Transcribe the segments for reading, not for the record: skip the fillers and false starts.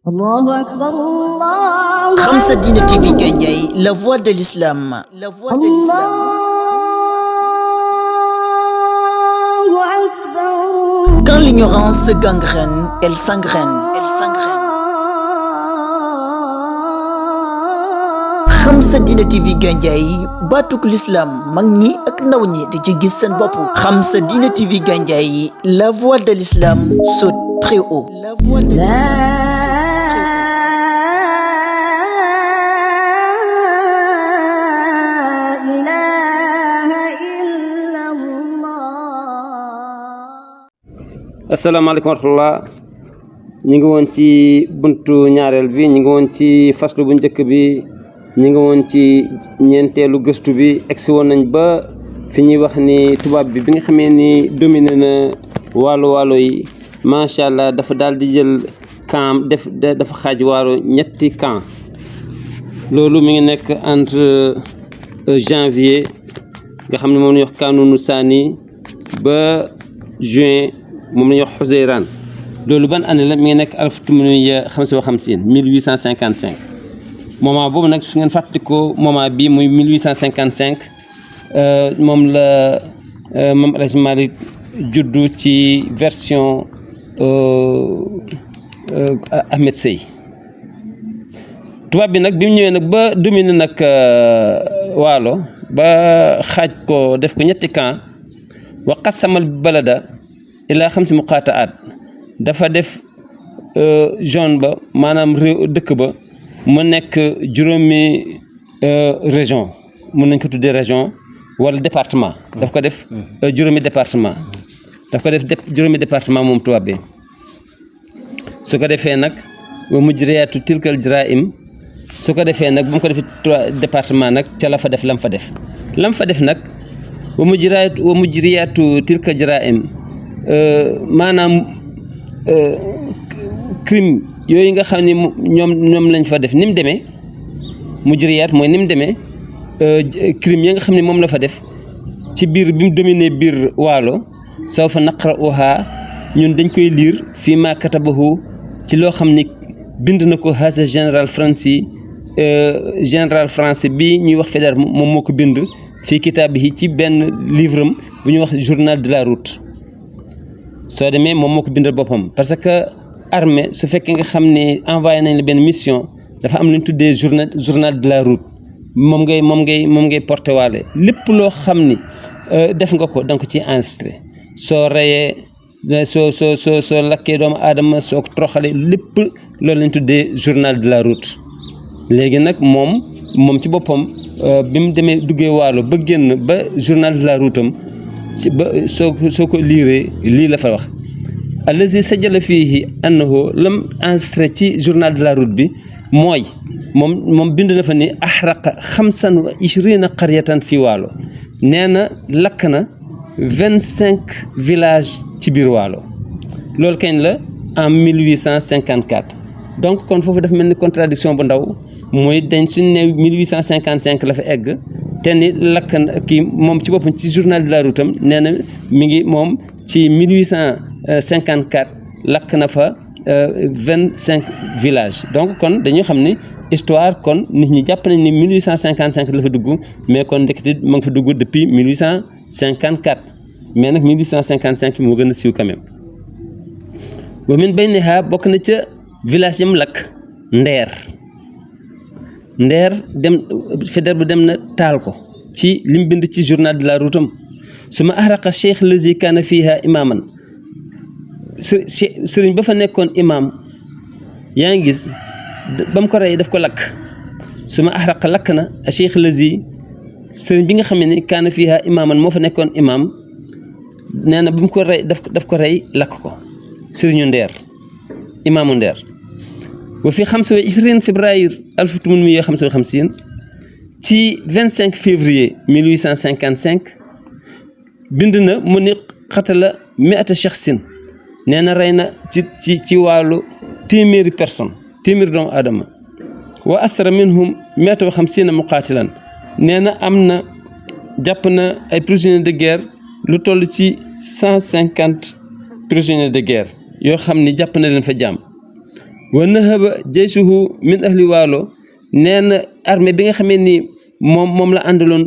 الله أكبر الله Khamsa Dine TV Gandiaye, la voix de l'islam. La voix de l'islam. الله أكبر. Quand l'ignorance se gangrène, elle s'engraine. Elle s'engraine. Khamsa Dine TV Gandiaye, batuk l'islam, mag ñi ak ndaw ñi di ci gis seen bopp. Khamsa Dine TV Gandiaye, la voix de l'islam saute très haut. La voix de l'islam. asalaamaaleykum wa rahmatullah ñi ngi woon ci buntu ñaareel bi ñi ngi woon ci faslu bu njëkk bi ñi ngi woon ci ñeenteelu gëstu bi egsi woon nañ ba fi ñuy wax ni tubaab bi nga xamee ni dominé na waalo yi macha allah dafa daal di jël camp dafa xaaj waalo ñetti camp loolu mi ngi nekk entre janvier nga xam ne moom la ñuy wax kanunu saani ba juin moom la ñuy wax Xuseyran loolu ban année la mi ngi nekk 1855 moment boobu nag su ngeen fàttalikoo moment bii muy 1855 moom la Mame El Hadji Malick juddu ci version Ahmed Sey tubaab bi nag bi mu ñëwee nag ba dominer nag waalo ba xaaj ko def ko ñetti camp wa qasamal balada ilaa 5 muqaataat dafa def zone ba maanaam réew dëkk ba mu nekk juróomi région mën nañ ko tuddee région wala département daf ko def juróomi département moom tubaab bi su ko defee nag wa mujriyaatu tilkal jaraim su ko defee nag bu mu ko defee 3 département nag ca la fa def lam fa def nag wa mujriyaatu tilkal jaraim maanaam crime yooyu nga xam ne ñoom lañ fa def ni mu demee mujriyaat mooy ni mu demee crime yi nga xam ne moom la fa def ci biir bi mu dominé biir waalo saw fa naqra'uha ñun dañ koy lire fii ma katabahu ci loo xam ni bind na ko haasa général français bi ñuy wax Faidherbe moom moo ko bind fii kitaabihi ci benn livre am bu ñuy wax journal de la route soo demee moom moo ko bindal boppam parce que armée su fekkee nga xam ne envoyé nañ la benn mission dafa am lu ñu tuddee journal de la route moom ngay porté waale lépp loo xam ni def nga ko donc ci enregistré soo reyee soo lakkee doomu aadama soo ko toroxalee lépp loolu lañ tuddee journal de la route léegi nag moom ci boppam bi mu demee duggee waalo ba génn ba journal de la route am ci ba soo ko liiree lii la fa wax allazi sajala fiihi annahu lam enregistré ci journal de la route bi mooy moom bind na fa ni ahraqa 25 qaryatan fii waalo nee na lakk na 25 villages ci biir waalo loolu kañ la en 1854 donc kon foofu dafa mel ni contradiction bu ndaw mooy dañ suñ ne 1855 la fa egg te ni lakk na kii moom ci boppam ci journal de la route am nee na mi ngi moom ci 1854 lakk na fa 25 villages donc kon dañu xam ni histoire kon nit ñi jàpp nañ ni 1855 la fa dugg mais kon ndekete ma ngi fa dugg depuis 1854 mais nag 1855 moo gën a siiw quand même wa min bayniha bokk na ca village yam lakk Ndeer dem Faidherbe dem na taal ko ci lim bind ci journal de la route am su ma ahraqa cheikh lazi kaana fiha imaaman sëriñ ba fa nekkoon imaam yaa ngi gis ba mu ko rey daf ko lakk su ma ahraqa lakk na cheikh lazi sëriñ bi nga xam ne kaana fiha imaaman moo fa nekkoon imaam nee na ba mu ko rey daf ko rey lakk ko sëriñu Ndeer imaamu Ndeer wa fi 25 février 1855 ci 25 février 1855 bind na mu ni xatala mi'ata shakhsin nee na rey na ci wàllu téeméeri doomu aadama wa asra minhum 150 muqaatilan nee na am na jàpp na ay prisonniers de guerre lu toll ci 150 prisonniers de guerre yoo xam ni jàpp na leen fa jàmm wa nahaba jaysuhu min ahli waalo nee na armée bi nga xamee ni moom la àndaloon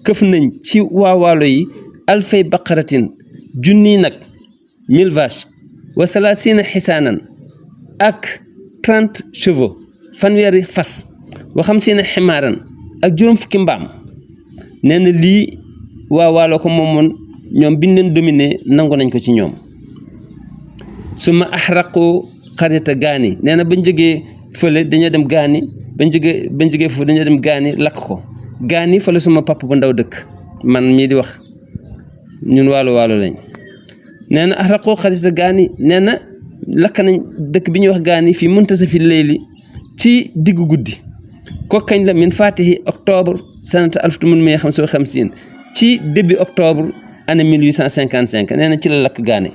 këf nañ ci waa waalo yi alfay baqaratin junni nag 1000 vaches wa salaasina xisaanan ak 30 chevaux fanweeri fas wa xamsiina ximaaran ak juróom fukki mbaam nee na lii waa waalo ko moomoon ñoom biñ leen dominé nangu nañ ko ci ñoom suma axraqu xarita gaani nee na bañ jógee fële dañoo dem gaani bañ jógee foofu dañoo dem gaani lakk ko gaani fële suma papa bu ndaw dëkk man mii di wax ñun waalo lañ nee na axraqu xarita gaani nee na lakk nañ dëkk bi ñuy wax gaani fii muntasafi leyli ci diggu guddi ko kañ la min fatihi octobre sanata 1855 ci début octobre année 1855 nee na ci la lakk gaane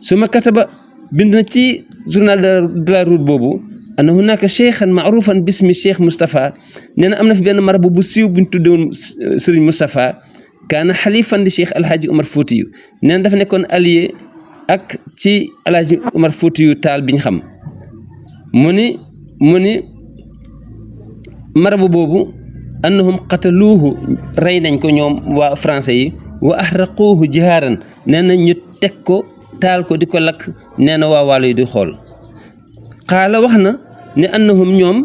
suma kataba bind na ci journal de la route boobu ana hunaka cheikhan maarufan bismi cheikh Moustapha nee na am na fi benn marabu bu siiw buñ tuddewoon Serigne Moustapha kaana xalifan di cheikh alhaaji Omar Foutiyu nee na dafa nekkoon allié ak ci alhaaji Omar Foutiyu Taal biñ xam mu ni marabu boobu annahum qataluuhu rey nañ ko ñoom waa français yi wa ahraquuhu jihaaran nee na ñu teg ko taal ko di ko lakk nee na waa waalo yi di xool qaala wax na ne annahum ñoom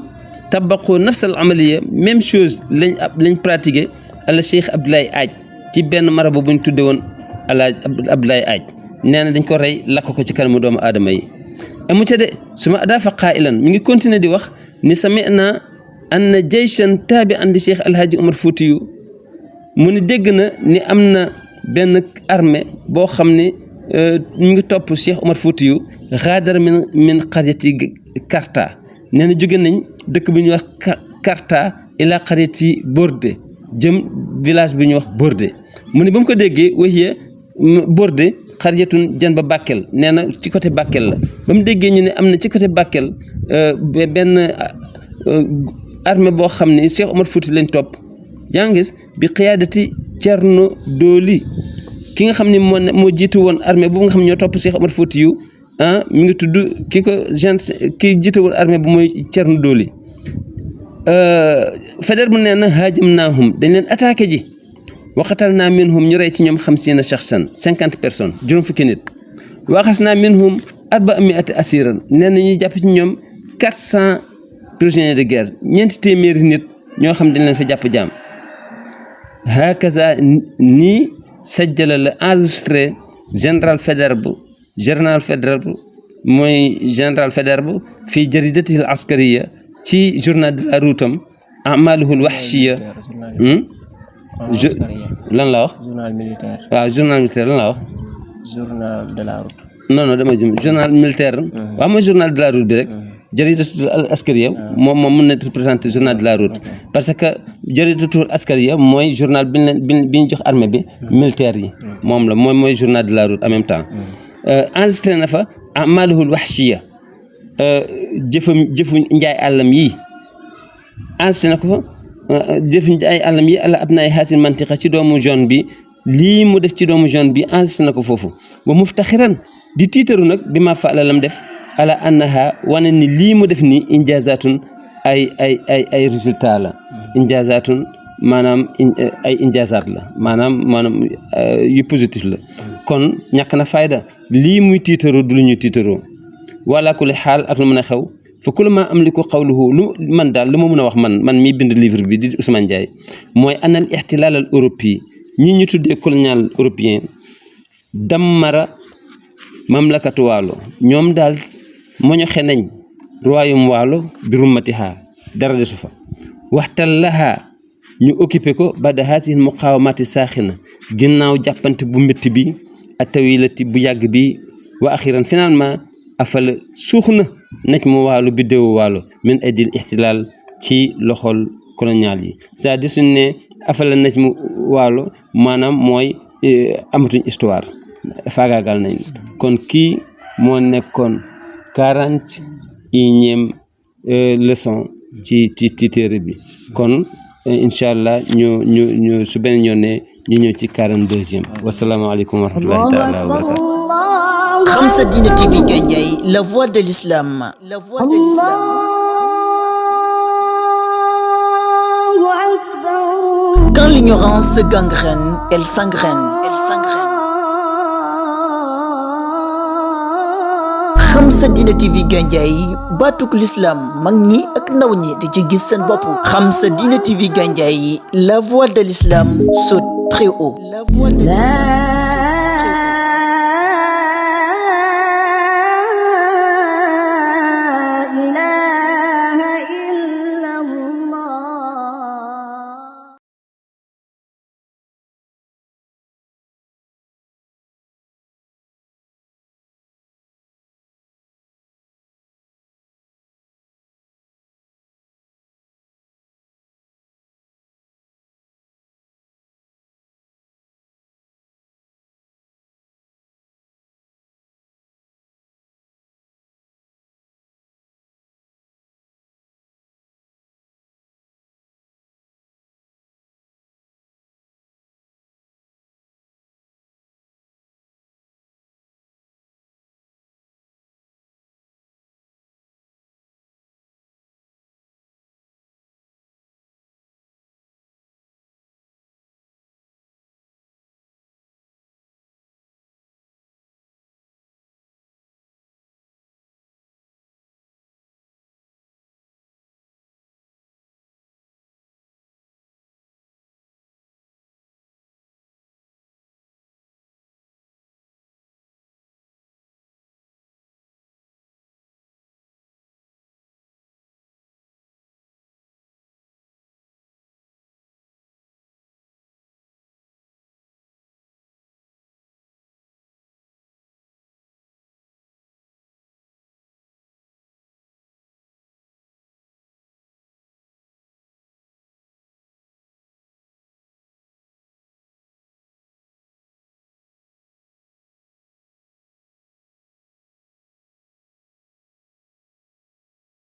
tabaqu nafsal amaliya même chose lañ pratiqué ala cheikh Abdoulaye Aaj ci benn marabu buñ tudde woon ala Abdoulaye Aaj nee na dañ ko rey lakk ko ci kanamu doomu aadama yi amu ca de suma adaafa qaa'ilan mi ngi continuer di wax ni sami'na anna jayshan taabi andi cheikh alhaaji Omar Foutiyu mu ni dégg na ni am na benn armée boo xam ne mu ngi topp cheikh Omar Foutiyu xaadara min qaryati Karta nee na jóge nañ dëkk bu ñuy wax Karta ila qaryati Borde jëm village bu ñuy wax Borde mu ni ba mu ko déggee wahiya Borde xaryatun jan ba Bakel nee na ci côté Bakel la ba mu déggee ñu ne am na ci côté Bakel benn armée boo xam ne cheikh Omar Foutiyu lañ topp yaa ngi gis bi qiyaadati Cerno Dooli ki nga xam ne moo jiitu woon armée boobu nga xam ne ñoo topp cheikh Omar Foutiyu mi ngi tudd ki jiitu woon armée bu mooy Cerno Dooli Faidherbe bu nee na haajamnaahum dañ leen attaqué ji wa qatalnaa minhum ñu rey ci ñoom 50 shakhsan 50 personnes juróom fukki nit wa axasnaa minhum 400 asiran nee na ñuy jàpp ci ñoom 400 prisonniers de guerre ñeenti téeméeri nit ñoo xam dañ leen fa jàpp jaam hakaza nii sajjala la enregistré général Faidherbe mooy général Faidherbe fii jaridatihi al askariya ci journal de la route am amaluhu al wahshiya lan la wax journal militaire waaw journal militaire lan la wax journal de la route non dama jëm journal militaire waaw mooy journal de la route bi rek jaridatul askariya moom mën na représenter journal de la route parce que jaridatul askariya mooy journal bi ñu jox armée bi militaire yi moom la mooy journal de la route en même temps enregistré na fa amaluhul wahshiya jëfu njaay àllam yi enregistré na ko fa jëfu njaay àllam yi ala abnaay haasil mantiqa ci doomu jaune bi lii mu def ci doomu jaune bi enregistré na ko foofu wa muftaxiran di tiitaru nag bi ma fa lam def ala annaha wane ni lii mu def nii injazatun ay résultat la injazatun maanaam ay injazat la maanaam yu positif la kon ñàkk na fayda lii muy tiitaroo du lu ñuy tiitaroo wala kulli xaal ak lu mën a xew fa kullu ma am li ko xawluhu lu man daal lu ma mën a wax man mii bind livre bi di Ousmane Ndiaye mooy anal ixtilaal al européen ñi ñu tuddee colonial européen dammara mamlakatu waalo ñoom daal moñoxe nañ royaume waalo bi rummatiha dara desu fa waxtal laha ñu occupé ko bada haasihi muqawamati saaxina ginnaaw jàppante bu métti bi atawilati bu yàgg bi wa axiran finalement afala suux na naj mu waalo biddéewu waalo min aydil ixtilaal ci loxol colonial yi c'est-à-dire suñ ne afala naj mu waalo maanaam mooy amatuñ histoire faagaagal nañ kon kii moo nekkoon 41e leçon ci téere bi kon incha allah ñu su beneen yoon ne ñu ñëw ci 42e wasalaamaaleykum wa rahmatullahi taala wa barakatu Khamsa Dina TV Gandiaye, la voix de l'islam. Quand l'ignorance gangrène, elle s'engraine. Khamsa Dina TV Gandiaye, batuk l'islam mag ñi ak ndaw ñi di ci gis seen bopp. Khamsa Dina TV Gandiaye, la voix de l'islam saute très haut. La voix de l'islam.